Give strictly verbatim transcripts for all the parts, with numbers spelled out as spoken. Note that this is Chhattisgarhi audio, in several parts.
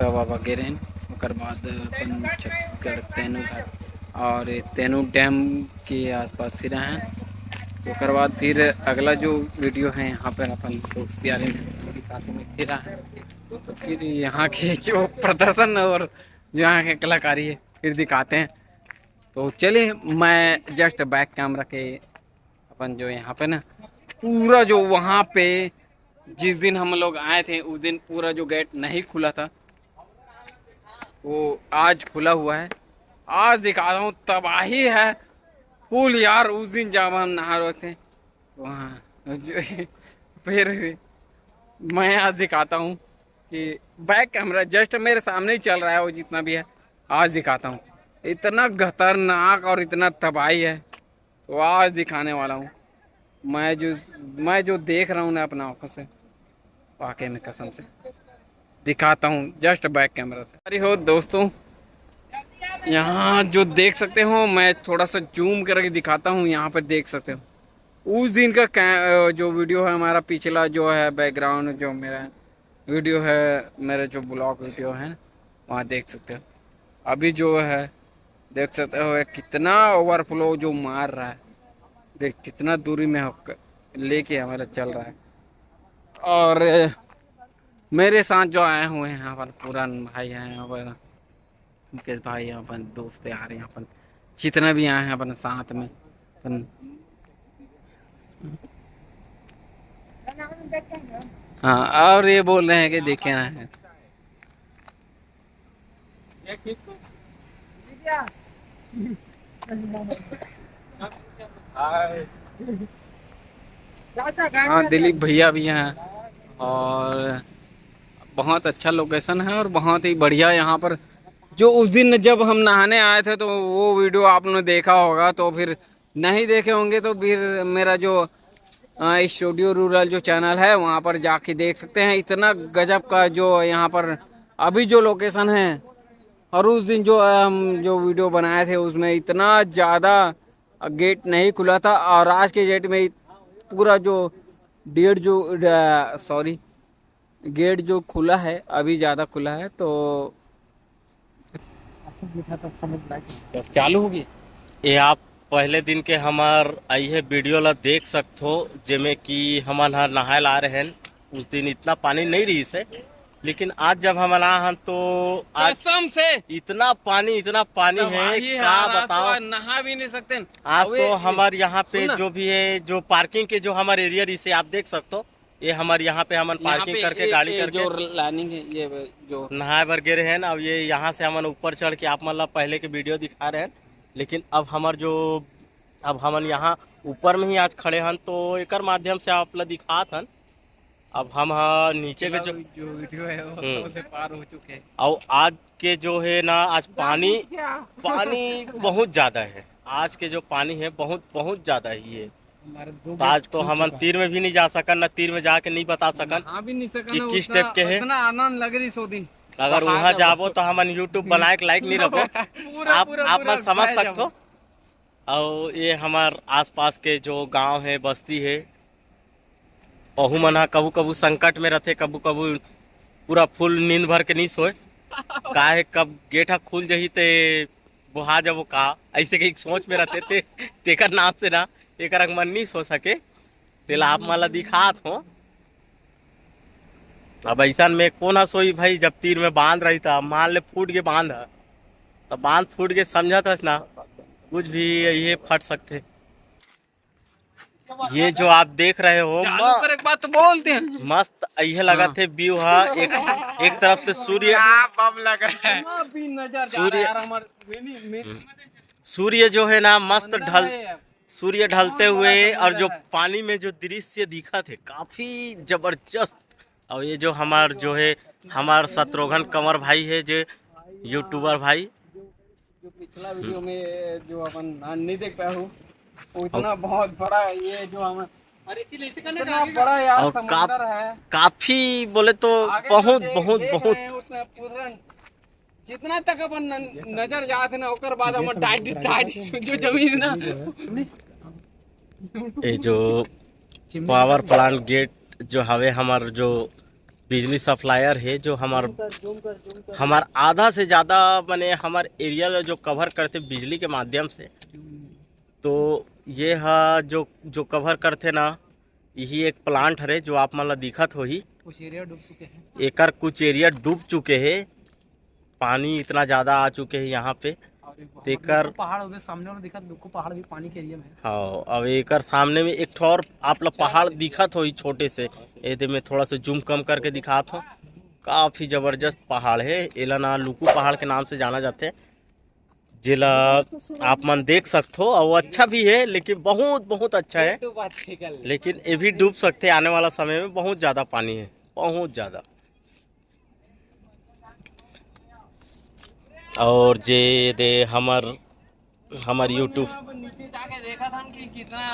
बाबा गे रहेन, ओकर बाद अपन छत्तीसगढ़ तेनू घाट और तेनू डैम के आसपास फिर आए हैं। तो ओकर बाद फिर अगला जो वीडियो है, यहाँ पर अपन दोस्त यार के साथ में फिर आए हैं। तो फिर यहाँ के जो प्रदर्शन और जो यहाँ के कलाकारी है, फिर दिखाते हैं। तो चलिए, मैं जस्ट बैक कैमरा के अपन जो यहाँ पे ना, पूरा जो वहाँ पे जिस दिन हम लोग आए थे, उस दिन पूरा जो गेट नहीं खुला था, वो आज खुला हुआ है। आज दिखाता हूँ, तबाही है फुल यार। उस दिन जब हम नहा रहे थे वहाँ जो फिर भी मैं आज दिखाता हूँ कि बैक कैमरा जस्ट मेरे सामने ही चल रहा है, वो जितना भी है आज दिखाता हूँ। इतना खतरनाक और इतना तबाही है, तो आज दिखाने वाला हूँ। मैं जो मैं जो देख रहा हूँ ना अपना आंखों से, वाकई में कसम से दिखाता हूँ जस्ट बैक कैमरा से। अरे हो दोस्तों, यहाँ जो देख सकते हो, मैं थोड़ा सा जूम करके दिखाता हूँ। यहाँ पर देख सकते हो उस दिन का कै-, जो वीडियो है हमारा, पिछला जो है बैकग्राउंड, जो मेरा वीडियो है, मेरे जो ब्लॉग वीडियो है, वहाँ देख सकते हो। अभी जो है देख सकते हो, ये कितना ओवरफ्लो जो मार रहा है, देख कितना दूरी में होकर लेके हमारा चल रहा है। और मेरे साथ जो आए हुए हैं यहाँ पर पुरान भाई हैं, यहाँ पर मुकेश भाई, यहाँ पर दोस्त यार, यहाँ पर जितना भी आए हैं अपन साथ में अपन। हाँ, और ये बोल रहे हैं कि देखे आए हैं। हाँ, दिलीप भैया भी हैं और बहुत अच्छा लोकेशन है और बहुत ही बढ़िया यहाँ पर। जो उस दिन जब हम नहाने आए थे, तो वो वीडियो आप लोगों ने देखा होगा, तो फिर नहीं देखे होंगे तो फिर मेरा जो स्टूडियो रूरल जो चैनल है, वहाँ पर जाके देख सकते हैं। इतना गजब का जो यहाँ पर अभी जो लोकेशन है, और उस दिन जो हम जो वीडियो बनाए थे, उसमें इतना ज़्यादा गेट नहीं खुला था, और आज के डेट में पूरा जो डेढ़ जो सॉरी गेट जो खुला है, अभी ज़्यादा खुला है। तो अच्छा मीठा तो समझ लायक है। चालू होगी। ये आप पहले दिन के हमार आई है वीडियो ला देख सकत हो, जेमे कि हमन ह नहाए ला रहे हैं। उस दिन इतना पानी नहीं रही से, लेकिन आज जब हमन आ हन तो आज कसम से इतना पानी, इतना पानी है, तबाही है का यार, आज तो बताओ। आज नहा भी नहीं सकते हैं। आज अबे, तो हमार यहाँ पे सुन ना। जो भी है, जो पार्किंग के जो हमार एरिया रही से, आप देख सकते हो, ये हमार यहाँ पे हमन यहाँ पार्किंग पे करके ये, गाड़ी ये करके जो लाइनिंग है, ये जो नहाए बर गे रहे हैं। अब ये यहाँ से हमन ऊपर चढ़ के आप मन ला पहले के वीडियो दिखा रहे हैं, लेकिन अब हमर जो अब हमन यहाँ ऊपर में ही आज खड़े हन, तो एकर माध्यम से आप ला दिखात हन। अब हम ह नीचे के जो जो वीडियो है वो हम्म। सबसे पार हो चुके हैं। और आज के जो है ना, आज पानी, पानी बहुत ज्यादा है। आज के जो पानी है बहुत, बहुत ज्यादा ही है। हमारे दो तो आज गेट तो खुल हमन चुका है। तीर में भी नहीं जा सकन, ना तीर में जाके नहीं बता सकन नहा भी नहीं सकन कि ना, किस उतना, टाइप के है। इतना आनंद लग रही सो दिन। अगर वहाँ जाबो तो हमन YouTube बनाए के लायक नहीं रहो। पूरा, आप, पूरा, आप पूरा मन समझ सकते हो। और ये हमार आसपास के जो गांव है, बस्ती है, ओहू मन ह कभू कभू संकट में रथे, कभू कभू पूरा फुल नींद भर के नहीं सोए। काहे कब गेट ह खुल जही ते बोहा जबो का, ऐसे कहीं सोच में रथे ते, तेकर नाम से ना एकर मन नहीं सो सके। तेला आप मन ला दिखात हो। अब ऐसन में कौन ह सोई भाई, जब तीर में बांध रही था, मान ले फूट के बांध है, तो बांध फूट के समझत हस ना, कुछ भी ये फट सकते। ये जो आप देख रहे हो, चालू म-, करे के बाद तो बोलते हैं। मस्त ये लगत हाँ। है व्यू हा। एक, एक तरफ से सूर्य, क्या बम लग रहा है। सूर्य, सूर्य जो है ना मस्त ढल, सूर्य ढलते हुए और जो पानी में जो दृश्य दिखत है काफी जबरदस्त। और ये जो हमार जो है हमार शत्रुघ्न कंवर भाई है, जो यूट्यूबर भाई। जो पिछला वीडियो में जो अपन नहीं देख पाए हो, वो इतना बहुत बड़ा ये जो हम अरे इतना बड़ा यार और का-, समुंदर है। काफी बोले तो आगे जो बहुत, देख, बहुत, देख बहुत। रहे हैं उसमें पूरा जितना तक अपन न-, नजर जात है ना, ओकर बाद हम डाइट, डाइट जो जमीन ना। ये जो पावर प्लांट गेट जो हवे हमार जो बिजली सप्लायर हे, जो हमर हमर आधा से ज्यादा, माने हमर एरिया ला जो कवर करथे बिजली के माध्यम से। तो ये हा जो जो कवर करथे ना, यही एक प्लांट हरे जो आप मन ला दिखत होही। कुछ एरिया डूब चुके हैं। एकर कुछ एरिया डूब चुके हे, पानी इतना ज्यादा आ चुके हे यहाँ पे। और एक बहुत तेकर बड़ा पहाड़ उधर सामने वाला दिखा, दुक्कू पहाड़ भी पानी के एरिया में है। हाँ, अब एकर सामने में एक ठो और आप ला पहाड़ दिखत होही छोटे से। एदे में थोड़ा सा जूम कम करके दिखात हो, काफी जबरदस्त पहाड़ है। एला ना लुकू पहाड़ के नाम से जाना जाथे, जेला आप मन देख सकथो। और अच्छा भी है, लेकिन बहुत बहुत अच्छा है। लेकिन ये भी डूब सकते आने वाला समय में, बहुत ज्यादा पानी है, बहुत ज्यादा। और जे दे हमर हमर YouTube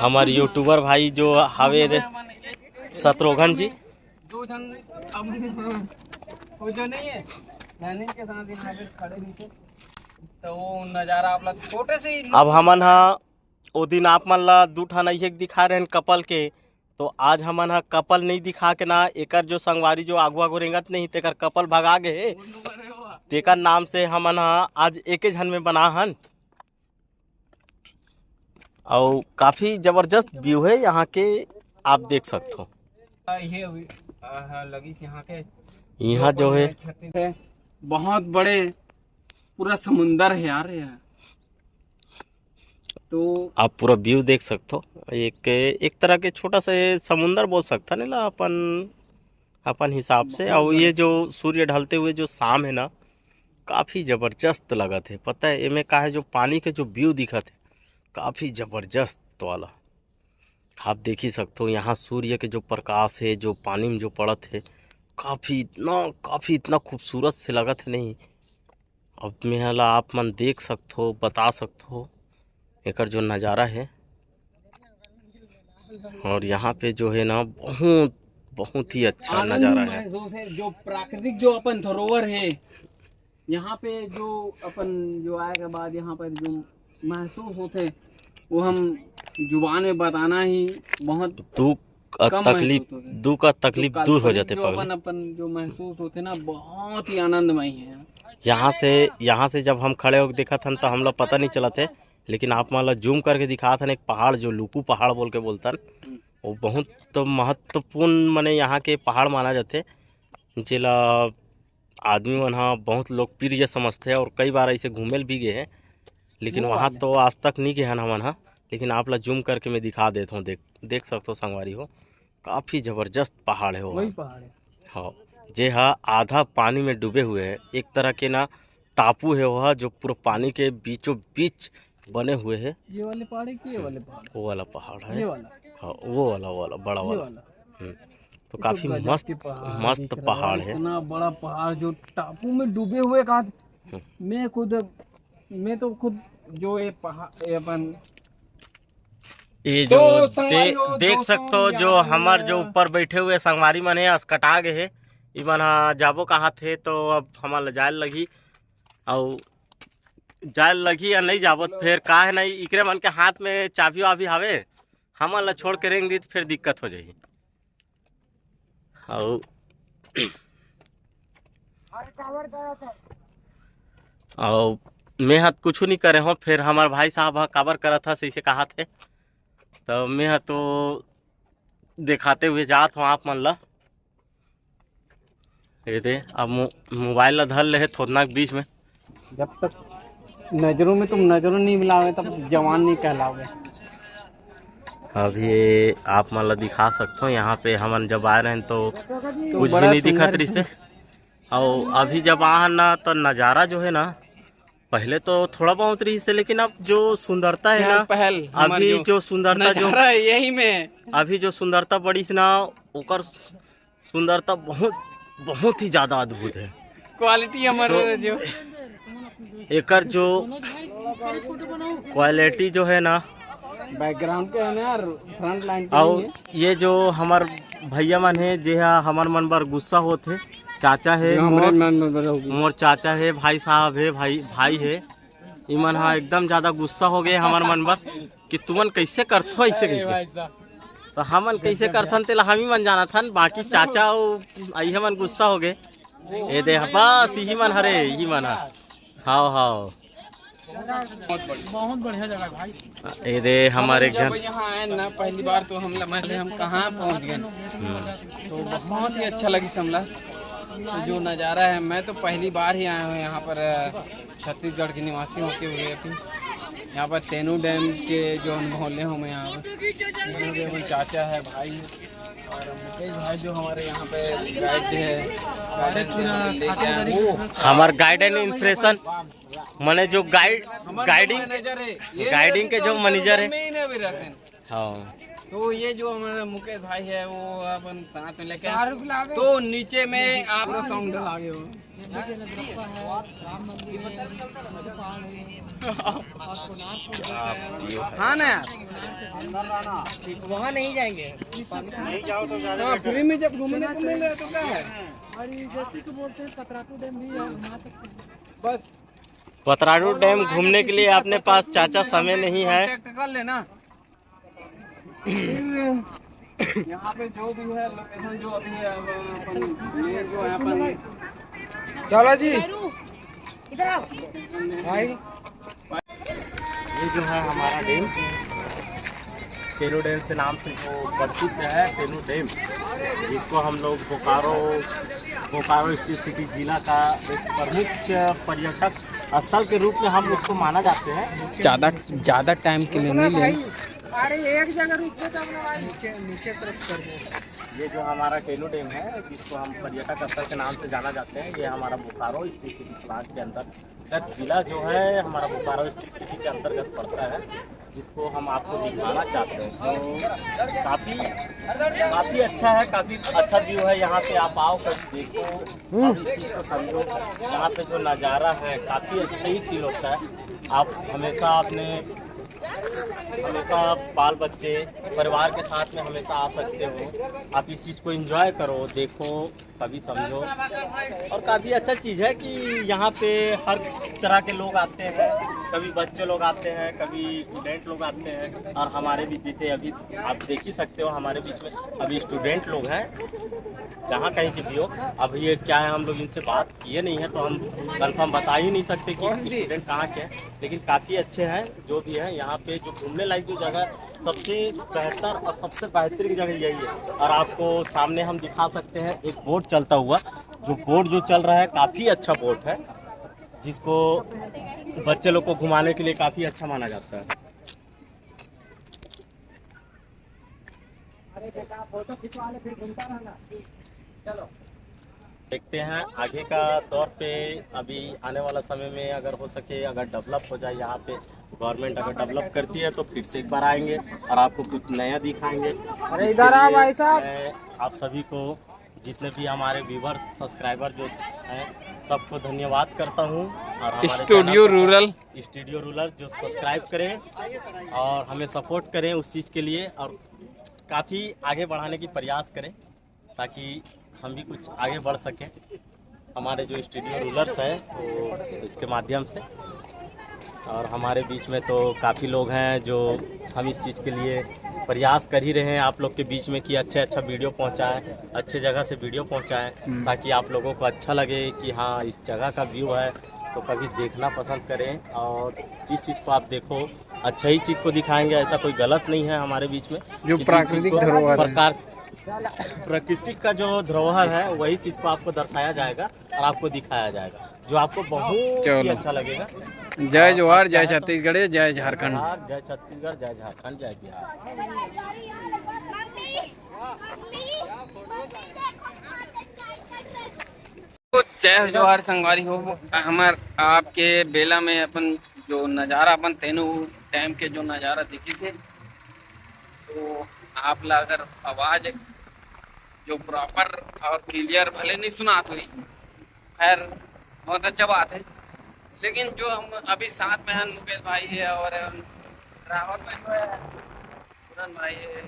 हमर यूट्यूबर भाई जो हवे दे, शत्रुघ्न जी। दो जन अब वो जो नहीं है, नानी के साथ यहाँ पे खड़े नीचे, तो वो नज़ारा आप लोग छोटे से ही अब हमन हा ओ दिन आप मन ला दू ठन अइसे दिखा रहे हैं कपल के, तो आज हमन हा कपल नहीं दिखा के ना, एकर जो संगवारी जो आगू आगू रेंगत नहीं, तेकर कपल भगा गे हे। तेकर नाम से हमन हा आज एके झन में बना हन। अउ काफी जबरदस्त व्यू है यहाँ के, आप देख सकथो। ये हुई, आहा, लगी यहाँ के यहाँ जो है छत्तीस है, बहुत बड़े पूरा समुंदर है यार ये। तो आप पूरा व्यू देख सकथो। एक एक तरह के छोटा सा ये समुंदर बोल सकता नहीं ला अपन अपन हिसाब से। और ये जो सूर्य ढलते हुए जो शाम है ना, काफी जबरदस्त लगत है। पता है एमे का है, जो पानी के जो व्यू दिखत है, काफी जबरदस्त वाला। आप देख ही सकते हो यहाँ सूर्य के जो प्रकाश है, जो पानी में जो पड़त है, काफी इतना काफी इतना खूबसूरत से लगत है नहीं। अब मेला आप मन देख सकथो, बता सकथो एकर जो नज़ारा है। और यहाँ पे जो है ना, बहुत बहुत ही अच्छा आनंद नज़ारा है। महसूस है, जो प्राकृतिक जो अपन धरोहर है, यहाँ पे जो अपन जो आए के बाद यहाँ पर जो महसूस होते, वो हम जुबान में बताना ही बहुत दुख और कम तकलीफ, महसूस होते। दुख और तकलीफ जो दूर हो काल्पनिक जाते जो पगला। अपन अपन जो महसूस होते ना, बहुत ही आनंदमय है। यहाँ से यहाँ से जब हम खड़े होकर देखत हन तो हम लोग पता नहीं चलत है, लेकिन आप मन ला जूम करके दिखात हन एक पहाड़ जो लुकू पहाड़ बोल के बोलतन। वो बहुत महत्वपूर्ण मने यहाँ के पहाड़ माना जाथे, जेला आदमी मन ह बहुत लोकप्रिय समझथे और कई बार ऐसे घूमे ल भी गे हे, लेकिन वो वहाँ वाले। तो आज तक नहीं गे हन हमन ह। लेकिन आप ला जूम करके मैं दिखा देत हूँ, देख देख सकथो संगवारी हो, काफी जबरदस्त पहाड़ है वो वही ह। पहाड़ है। हाँ, जे हा आधा पानी में डूबे हुए है, एक तरह के ना टापू है वह, जो पूरा पानी के बीचों बीच बने हुए है। ये वाले पहाड़ है कि ये वाले पहाड़? वो वाला पहाड़ है। ये वाला? हाँ, वो वाला, वो वाला बड़ा ये वाला। वाला? हम्म। तो ये तो काफी गजब मस्त के पहाड़ मस्त दिख रहा है। पहाड़ है। इतना बड़ा पहाड़ जो टापू में डूबे हुए का। हम्म। मैं खुद मैं तो खुद जो ये पहाड़ ये अपन ये तो जो संगवारी दे, हो, देख दोस्तों, सकते हो जो यहाँ पे हमर जो ऊपर बैठे हुए संगवारी मन है, असकटा गए है। इमन हा जाबो कहात हे तो अब हमन ला जाए लगही। अउ जाए लगही या नहीं जाबो, तो फिर का है नहीं, इकरे मन के हाथ में चाबी वाबी हवे, हमन ला छोड़ के रेंग दी तो फिर दिक्कत हो जाही। अउ अउ मैं ह कुछ नहीं करे हो, फिर हमार भाई साहब ह काबर करत हस इसे कहा थे, तो मैं ह तो दिखाते हुए जात हो आप मन ला। ये दे, अब मो-, मोबाइल ला धर ले हे थोरना के बीच में। जब तक नजरों में तुम नजरों नहीं मिलाओगे, तब जवान नहीं कहलाओगे। अभी ये आप मन ला दिखा सकथो, यहाँ पे हमन जब आए रहेन तो तो कुछ भी बड़ा नहीं दिखत सुंदर रहिस हे। अउ अभी जब आहन ना, तो नज़ारा जो है ना, पहले तो थोड़ा बहुत रहिस हे, लेकिन अब जो सुंदरता है चहल ना, पहल, हमारे अभी जो जो सुंदरता जो नज़ारा है यही में। अभी जो सुंदरता बढ़िस ना, ओकर सुंदरता बहुत, बहुत ही ज़्यादा अद्भुत है। क्वालिटी हमारे तो जो एकर जो क्वालिटी जो है ना, बैकग्राउंड के है ना यार, फ्रंट लाइन पे और नहीं है। ये जो हमार भैया मन है, जे हा हमार मन बर गुस्सा होत है, चाचा है जो हमारे मोर, मन में बड़ा हो गया। मोर चाचा है, भाई साहब है, भाई, भाई है, इमन हा एकदम ज़्यादा गुस्सा हो गए हमार मन बर कि तुमन कैसे करथो ऐसे अरे करके। भाई साहब। तो हमन कैसे करथन तेला हम ही मन जानत हन, बाकी चाचा अउ आई हमन गुस्सा हो गए। ये दे बस यही मन हरे, यही मन ह। हाव हाव। बहुत बढ़िया, बहुत बढ़िया जगह है भाई। ये दे हमारे एक जब जन यहाँ आए ना पहली बार तो हम लगे हम कहाँ पहुँच गए। तो बहुत ही अच्छा लगी हमला। तो जो नज़ारा है, मैं तो पहली बार ही आया हूँ यहाँ पर, अ, छत्तीसगढ़ के निवासी होते हुए भी यहाँ पर तेनू डैम के जो अनुभव ले हूँ मैं यहाँ पर। यहाँ पे हमारे चाचा है, भाई है और मुकेश भाई जो हमारे यहाँ पे गाइड है, गाइड लेके आए हैं। हमार गाइड एंड इम्प्रेशन, माने जो गाइड गाइडिंग मैनेजर है, ये गाइडिंग के जो मैनेजर है। में ही नहीं अभी रहते हैं। हाँ। तो ये जो हमारा मुकेश भाई है, वो अपन साथ में लेके आए। तो नीचे में आप लोग साउंड लगा गए हो। हाँ ना यार, वहाँ नहीं जाएंगे। हाँ, फ्री में जब घूमने को मिल रहा है तो क्या है? और ये जैसे कि बोलते हैं, पतरातू डैम भी है, घुमा सकते हैं। बस पतरातू डैम घूमने के लिए अपने पास चाचा समय नहीं है। कॉन्टैक्ट कर लेना। यहाँ पे जो भी है लोकेशन, जो अभी है, अपन ये जो है अपन चलो जी, भाई। ये जो है हमारा डैम, तेनू डैम से नाम से जो प्रसिद्ध है, तेनू डैम, जिसको हम लोग बोकारो बोकारो स्टील सिटी जिला का एक प्रमुख पर्यटक स्थल के रूप में हम उसको माना जाते हैं। ज़्यादा ज़्यादा टाइम के लिए नहीं लें। अरे एक जगह रुक जाओ ना भाई। नीचे नीचे तरफ कर दो। ये जो हमारा तेनू डैम है, जिसको हम पर्यटक स्थल के नाम से जाना जाते हैं, ये हमारा बोकारो स्टील सिटी प्लांट के अंदर, जिला जो है हमारा बोकारो स्टील सिटी के अंतर्गत पड़ता है, जिसको हम आपको दिखाना चाहते हैं। तो काफ़ी काफ़ी अच्छा है, काफ़ी अच्छा व्यू है। यहाँ पे आप आओ, कभी देखो, आप इस चीज़ को समझो। यहाँ पे जो नज़ारा है, काफ़ी अच्छा ही फील होता है। आप हमेशा अपने हमेशा बाल बच्चे परिवार के साथ में हमेशा आ सकते हो। आप इस चीज़ को एंजॉय करो, देखो, कभी समझो। और काफ़ी अच्छा चीज़ है कि यहाँ पे हर तरह के लोग आते हैं, कभी बच्चे लोग आते हैं, कभी स्टूडेंट लोग आते हैं। और हमारे बीच, जैसे अभी आप देख ही सकते हो, हमारे बीच में अभी स्टूडेंट लोग हैं, जहाँ कहीं के भी हो। अब ये क्या है, हम लोग इनसे बात किए नहीं है, तो हम कंफर्म बता ही नहीं सकते कि स्टूडेंट कहाँ के हैं। लेकिन काफ़ी अच्छे हैं जो भी हैं। यहाँ पे जो घूमने लायक जो जगह है, सबसे बेहतर और सबसे बेहतरीन जगह यही है। और आपको सामने हम दिखा सकते हैं एक बोट चलता हुआ। जो बोट जो चल रहा है, काफ़ी अच्छा बोट है, जिसको बच्चे लोग को घुमाने के लिए काफ़ी अच्छा माना जाता है। देखते हैं आगे का दौर पे, अभी आने वाला समय में अगर हो सके, अगर डेवलप हो जाए यहाँ पे, गवर्नमेंट अगर डेवलप करती है तो फिर से एक बार आएंगे और आपको कुछ नया दिखाएंगे। अरे इधर आओ भाई साहब। मैं आप सभी को, जितने भी हमारे व्यूवर्स, सब्सक्राइबर जो हैं, सबको धन्यवाद करता हूँ। और हमारे स्टूडियो रूरल स्टूडियो रूरल जो सब्सक्राइब करें और हमें सपोर्ट करें उस चीज़ के लिए। और काफ़ी आगे बढ़ाने की प्रयास करें, ताकि हम भी कुछ आगे बढ़ सकें, हमारे जो स्टूडियो रूरल्स है, तो इसके माध्यम से। और हमारे बीच में तो काफ़ी लोग हैं जो हम इस चीज़ के लिए प्रयास कर ही रहे हैं आप लोग के बीच में कि अच्छे अच्छा वीडियो पहुंचाएं, अच्छे जगह से वीडियो पहुंचाएं, ताकि आप लोगों को अच्छा लगे कि हाँ, इस जगह का व्यू है, तो कभी देखना पसंद करें। और जिस चीज़ को आप देखो, अच्छा ही चीज़ को दिखाएंगे, ऐसा कोई गलत नहीं है हमारे बीच में। जो कि जिस प्राकृतिक चीज़ को धरोहर है। प्रकार प्राकृतिक का जो धरोहर है, वही चीज़ को आपको दर्शाया जाएगा और आपको दिखाया जाएगा, जो आपको बहुत ही चलो। अच्छा लगेगा। जय जोहार, जय छत्तीसगढ़, जय झारखंड। बिहार, जय छत्तीसगढ़, जय झारखंड, जय बिहार। जय जोहार संगवारी हो, हमार आपके बेला में अपन जो नज़ारा, अपन तेनू डैम के जो नज़ारा देखी से, तो आप ला अगर आवाज़ जो प्रॉपर और क्लियर भले नहीं सुनात हुई, खैर, बहुत अच्छा बात है। लेकिन जो हम अभी साथ में हैं, मुकेश भाई है और राहुल में जो है पूरन भाई है,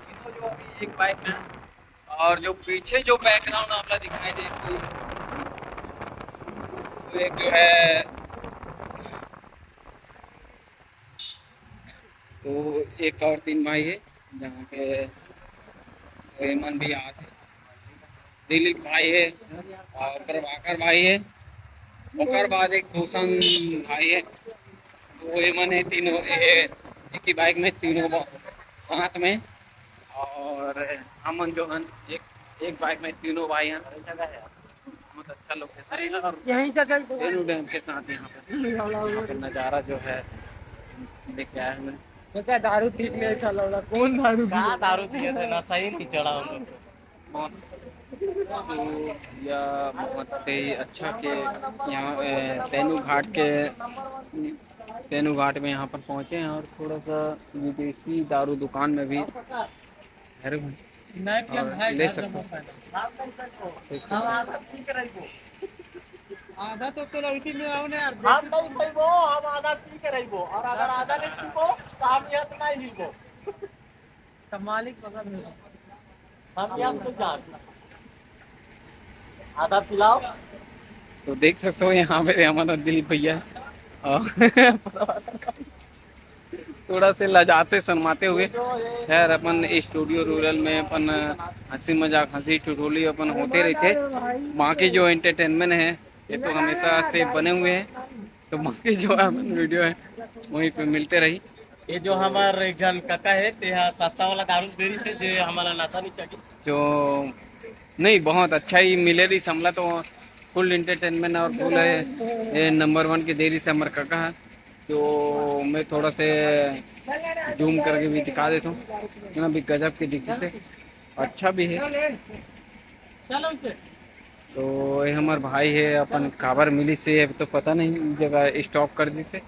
तीनों जो अभी एक बाइक में हैं। और जो पीछे जो बैकग्राउंड आप ला दिखाई देत हुई, वो एक जो है, वो एक और तीन भाई है। जहाँ पे एमन भी आथे, दिलीप भाई है और प्रभाकर भाई है, ओकर बाद एक भूषण भाई है। तो एमन है तीनों, ये एक ही बाइक में तीनों ब-, साथ में। और हमन जो हन एक, एक बाइक में तीनों भाई हन। बहुत अच्छा लोकेशन है और यहीं से चल तू। तेनू डैम के साथ यहाँ पे, यहाँ पे नज़ारा जो है लेके आए हैं। सोचा दारू ठीक नहीं था लौड़ा, कौन दारू का पी? दारू पिए थे, नशा ही नहीं चढ़ा हम लोग को। बहुत, तो यह बहुत ही अच्छा के यहाँ, ए, तेनू घाट के, तेनू घाट में यहाँ पर पहुँचे हैं और थोड़ा सा विदेशी दारू दुकान में भी ठहरे हुए हैं और ले सकते हो। देख सकते हो। आधा तो चलो इसी में आओ ना यार। हम नहीं खइबो, हम आधा पी के रहिबो, और अगर आधा नहीं पीबो तो हम यहाँ से नहीं हिलबो। तो मालिक बगल में। हम यहाँ से जा। आधा पिलाओ। तो देख सकते हो यहाँ पे हमारा दिलीप भैया है। और थोड़ा से लजाते शर्माते हुए, खैर, अपन स्टूडियो रूरल में अपन हंसी मजाक, हंसी ठिठोली अपन होते रहते। बाकी जो एंटरटेनमेंट है, ये तो हमेशा से बने हुए हैं। तो बाकी जो अपन वीडियो है, वहीं पे मिलते रही। ये जो हमार एक जन काका है, ते हा सस्ता वाला दारू दे रही से, जे हमारा नशा नहीं चाहिए। जो नहीं, बहुत अच्छा ही मिले रही हमला तो, फुल एंटरटेनमेंट और फुल है, ये नंबर वन के दे रही से हमार काका है। तो मैं थोड़ा से जूम करके भी दिखा देता हूँ, है ना, भी गजब के दिखी से अच्छा भी है। तो ये हमार भाई है, अपन काबर मिली से अब तो पता नहीं, जगह स्टॉप कर दी से।